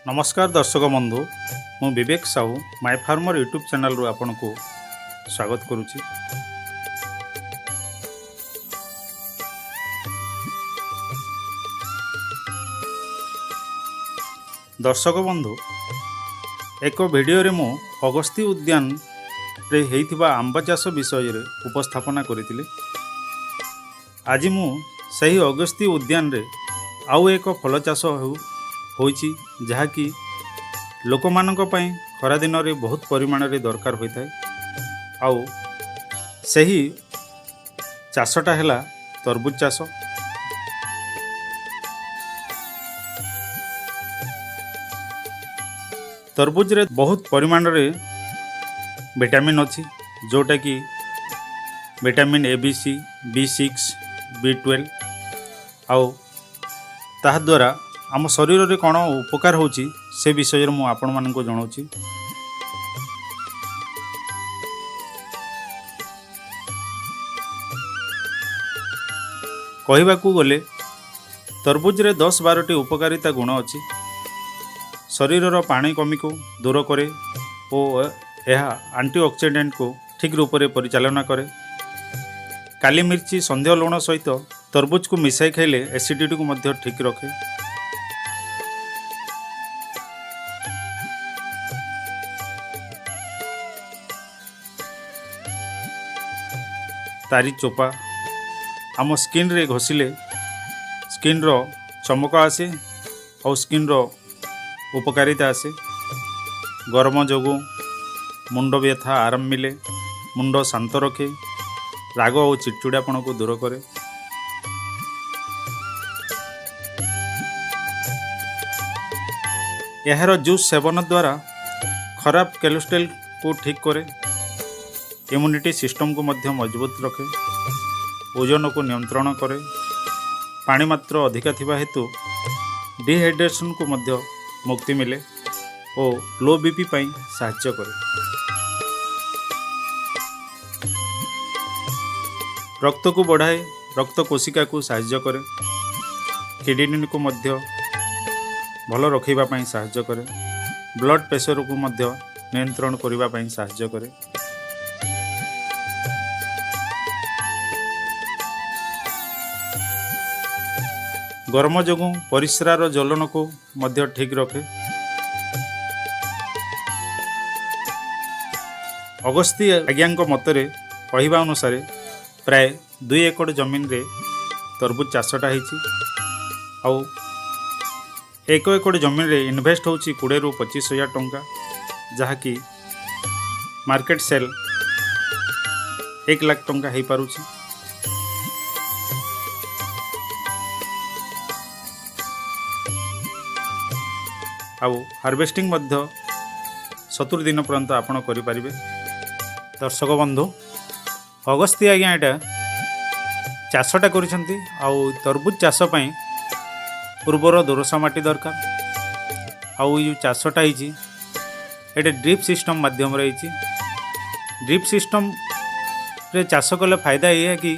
ନମସ୍କାର ଦର୍ଶକ ବନ୍ଧୁ, ମୁଁ ବିବେକ ସାହୁ, ମାଇ ଫାର୍ମର ୟୁଟ୍ୟୁବ୍ ଚ୍ୟାନେଲରୁ ଆପଣଙ୍କୁ ସ୍ୱାଗତ କରୁଛି। ଦର୍ଶକ ବନ୍ଧୁ, ଏକ ଭିଡ଼ିଓରେ ମୁଁ ଅଗସ୍ତି ଉଦ୍ୟାନରେ ହେଇଥିବା ଆମ୍ବ ଚାଷ ବିଷୟରେ ଉପସ୍ଥାପନା କରିଥିଲି। ଆଜି ମୁଁ ସେହି ଅଗସ୍ତି ଉଦ୍ୟାନରେ ଆଉ ଏକ ଫଳ ଚାଷ ହୋଇଛି, ଯାହାକି ଲୋକମାନଙ୍କ ପାଇଁ ଖରାଦିନରେ ବହୁତ ପରିମାଣରେ ଦରକାର ହୋଇଥାଏ। ଆଉ ସେହି ଚାଷଟା ହେଲା ତରଭୁଜ ଚାଷ। ତରଭୁଜରେ ବହୁତ ପରିମାଣରେ ଭିଟାମିନ୍ ଅଛି, ଯେଉଁଟାକି vitamin A, B, C, B6, B12। ଆଉ ତାହାଦ୍ୱାରା ଆମ ଶରୀରରେ କ'ଣ ଉପକାର ହେଉଛି, ସେ ବିଷୟରେ ମୁଁ ଆପଣମାନଙ୍କୁ ଜଣାଉଛି। କହିବାକୁ ଗଲେ ତରଭୁଜରେ 10-12ଟି ଉପକାରିତା ଗୁଣ ଅଛି। ଶରୀରର ପାଣି କମିକୁ ଦୂର କରେ ଓ ଏହା ଆଣ୍ଟିଅକ୍ସିଡେଣ୍ଟକୁ ଠିକ୍ ରୂପରେ ପରିଚାଳନା କରେ। କାଲି ମିର୍ଚି, ସନ୍ଧ୍ୟା ଲୁଣ ସହିତ ତରଭୁଜକୁ ମିଶାଇ ଖାଇଲେ ଏସିଡ଼ିଟିକୁ ମଧ୍ୟ ଠିକ୍ ରଖେ। ତାରି ଚୋପା ଆମ ସ୍କିନ୍ରେ ଘଷିଲେ ସ୍କିନ୍ର ଚମକ ଆସେ ଆଉ ସ୍କିନ୍ର ଉପକାରିତା ଆସେ। ଗରମ ଯୋଗୁଁ ମୁଣ୍ଡ ବ୍ୟଥା ଆରାମ ମିଳେ, ମୁଣ୍ଡ ଶାନ୍ତ ରଖେ, ରାଗ ଓ ଚିଡ଼ଚିଡ଼ାପଣକୁ ଦୂର କରେ। ଏହାର ଜୁସ୍ ସେବନ ଦ୍ୱାରା ଖରାପ କୋଲେଷ୍ଟ୍ରଲକୁ ଠିକ୍ କରେ, ଇମ୍ୟୁନିଟି ସିଷ୍ଟମକୁ ମଧ୍ୟ ମଜବୁତ ରଖେ, ଓଜନକୁ ନିୟନ୍ତ୍ରଣ କରେ। ପାଣି ମାତ୍ର ଅଧିକା ଥିବା ହେତୁ ଡିହାଇଡ୍ରେସନକୁ ମଧ୍ୟ ମୁକ୍ତି ମିଳେ ଓ ଲୋ ବିପି ପାଇଁ ସାହାଯ୍ୟ କରେ। ରକ୍ତକୁ ବଢ଼ାଏ, ରକ୍ତ କୋଶିକାକୁ ସାହାଯ୍ୟ କରେ, କିଡ଼ନୀକୁ ମଧ୍ୟ ଭଲ ରଖିବା ପାଇଁ ସାହାଯ୍ୟ କରେ, ବ୍ଲଡ଼ ପ୍ରେସରକୁ ମଧ୍ୟ ନିୟନ୍ତ୍ରଣ କରିବା ପାଇଁ ସାହାଯ୍ୟ କରେ। ଗରମ ଯୋଗୁଁ ପରିସ୍ରାର ଜ୍ୱଳନକୁ ମଧ୍ୟ ଠିକ୍ ରଖେ। ଅଗସ୍ତି ଆଜ୍ଞାଙ୍କ ମତରେ କହିବା ଅନୁସାରେ ପ୍ରାୟ 2 ଏକର ଜମିନରେ ତରଭୁଜ ଚାଷଟା ହେଇଛି। ଆଉ 1 ଏକର ଜମିରେ ଇନଭେଷ୍ଟ ହେଉଛି 20ରୁ 25 ହଜାର ଟଙ୍କା, ଯାହାକି ମାର୍କେଟ ସେଲ୍ 1 ଲାଖ ଟଙ୍କା ହେଇପାରୁଛି। ଆଉ ହାରଭେଷ୍ଟିଂ ମଧ୍ୟ 70 ଦିନ ପର୍ଯ୍ୟନ୍ତ ଆପଣ କରିପାରିବେ। ଦର୍ଶକ ବନ୍ଧୁ, ଅଗସ୍ତି ଆଜ୍ଞା ଏଇଟା ଚାଷଟା କରିଛନ୍ତି। ଆଉ ତରଭୁଜ ଚାଷ ପାଇଁ ଉର୍ବର ଦୋରସା ମାଟି ଦରକାର। ଆଉ ଏଇ ଯେଉଁ ଚାଷଟା ହେଇଛି, ଏଇଟା ଡ୍ରିପ୍ ସିଷ୍ଟମ୍ ମାଧ୍ୟମରେ ହେଇଛି। ଡ୍ରିପ୍ ସିଷ୍ଟମ୍ରେ ଚାଷ କଲେ ଫାଇଦା ଏଇଆ କି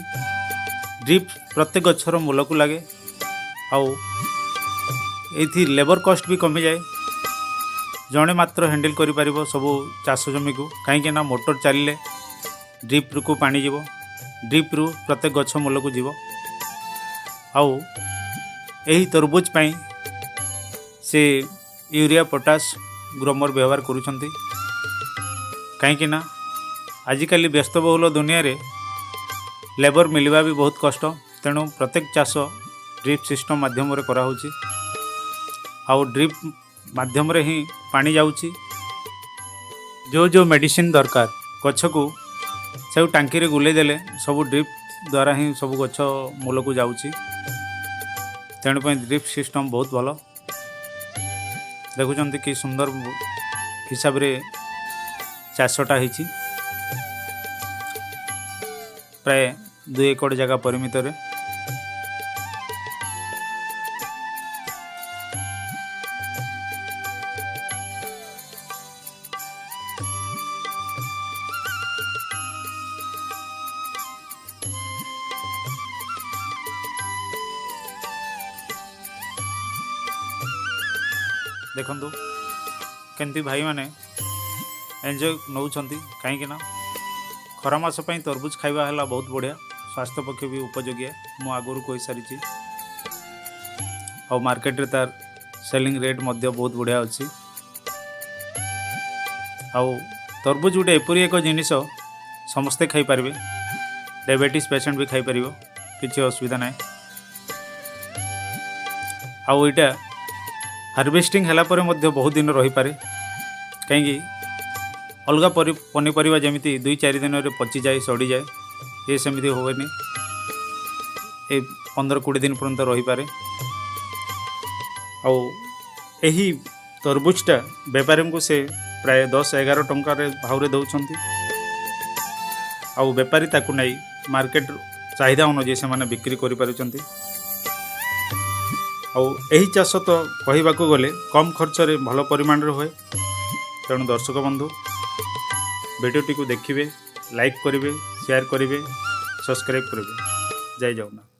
ଡ୍ରିପ୍ ପ୍ରତ୍ୟେକ ଗଛର ମୂଳକୁ ଲାଗେ ଆଉ ଏଇଥି ଲେବର କଷ୍ଟ ବି କମିଯାଏ। ଜଣେ ମାତ୍ର ହ୍ୟାଣ୍ଡେଲ୍ କରିପାରିବ ସବୁ ଚାଷ ଜମିକୁ, କାହିଁକି ନା ମୋଟର ଚାଲିଲେ ଡ୍ରିପ୍କୁ ପାଣି ଯିବ, ଡ୍ରିପ୍ରୁ ପ୍ରତ୍ୟେକ ଗଛ ମୂଳକୁ ଯିବ। ଆଉ ଏହି ତରଭୁଜ ପାଇଁ ସେ ୟୁରିଆ, ପଟାସ, ଗ୍ରୋମର ବ୍ୟବହାର କରୁଛନ୍ତି, କାହିଁକି ନା ଆଜିକାଲି ବ୍ୟସ୍ତବହୁଳ ଦୁନିଆରେ ଲେବର ମିଳିବା ବି ବହୁତ କଷ୍ଟ। ତେଣୁ ପ୍ରତ୍ୟେକ ଚାଷ ଡ୍ରିପ୍ ସିଷ୍ଟମ୍ ମାଧ୍ୟମରେ କରାହେଉଛି ଆଉ ଡ୍ରିପ୍ ମାଧ୍ୟମରେ ହିଁ ପାଣି ଯାଉଛି। ଯେଉଁ ଯେଉଁ ମେଡ଼ିସିନ ଦରକାର ଗଛକୁ, ସବୁ ଟାଙ୍କିରେ ଗୁଲେଇ ଦେଲେ ସବୁ ଡ୍ରିପ୍ ଦ୍ୱାରା ହିଁ ସବୁ ଗଛ ମୂଳକୁ ଯାଉଛି। ତେଣୁ ପାଇଁ ଡ୍ରିପ୍ ସିଷ୍ଟମ୍ ବହୁତ ଭଲ। ଦେଖୁଛନ୍ତି କି ସୁନ୍ଦର ହିସାବରେ ଚାଷଟା ହେଇଛି ପ୍ରାୟ 2 ଏକର ଜାଗା ପରିମିତରେ। ଦେଖନ୍ତୁ କେମିତି ଭାଇମାନେ ଏନ୍ଜୟ ନେଉଛନ୍ତି, କାହିଁକିନା ଖରା ମାସ ପାଇଁ ତରଭୁଜ ଖାଇବା ହେଲା ବହୁତ ବଢ଼ିଆ, ସ୍ୱାସ୍ଥ୍ୟ ପକ୍ଷେ ବି ଉପଯୋଗୀ, ମୁଁ ଆଗରୁ କହିସାରିଛି। ଆଉ ମାର୍କେଟରେ ତାର ସେଲିଂ ରେଟ୍ ମଧ୍ୟ ବହୁତ ବଢ଼ିଆ ଅଛି। ଆଉ ତରଭୁଜ ଗୋଟେ ଏପରି ଏକ ଜିନିଷ, ସମସ୍ତେ ଖାଇପାରିବେ, ଡାଇବେଟିସ୍ ପେସେଣ୍ଟ ବି ଖାଇପାରିବ, କିଛି ଅସୁବିଧା ନାହିଁ। ଆଉ ଏଇଟା ହାରଭେଷ୍ଟିଂ ହେଲା ପରେ ମଧ୍ୟ ବହୁତ ଦିନ ରହିପାରେ, କାହିଁକି ଅଲଗା ପନିପରିବା ଯେମିତି 2-4 ଦିନରେ ପଚିଯାଏ, ସଢ଼ିଯାଏ, ଏ ସେମିତି ହୁଏନି। ଏ 15-20 ଦିନ ପର୍ଯ୍ୟନ୍ତ ରହିପାରେ। ଆଉ ଏହି ତରଭୁଜଟା ବେପାରୀଙ୍କୁ ସେ ପ୍ରାୟ 10-11 ଟଙ୍କାରେ ଭାବରେ ଦେଉଛନ୍ତି। ଆଉ ବେପାରୀ ତାକୁ ନେଇ ମାର୍କେଟ ଚାହିଦା ଅନୁଯାୟୀ ସେମାନେ ବିକ୍ରି କରିପାରୁଛନ୍ତି। ଆଉ ଏହି ଚାଷ ତ କହିବାକୁ ଗଲେ କମ୍ ଖର୍ଚ୍ଚରେ ଭଲ ପରିମାଣରେ ହୁଏ। ତେଣୁ ଦର୍ଶକ ବନ୍ଧୁ, ଭିଡ଼ିଓଟିକୁ ଦେଖିବେ, ଲାଇକ୍ କରିବେ, ସେୟାର କରିବେ, ସବସ୍କ୍ରାଇବ୍ କରିବେ। ଜୟ ଜଗନ୍ନାଥ।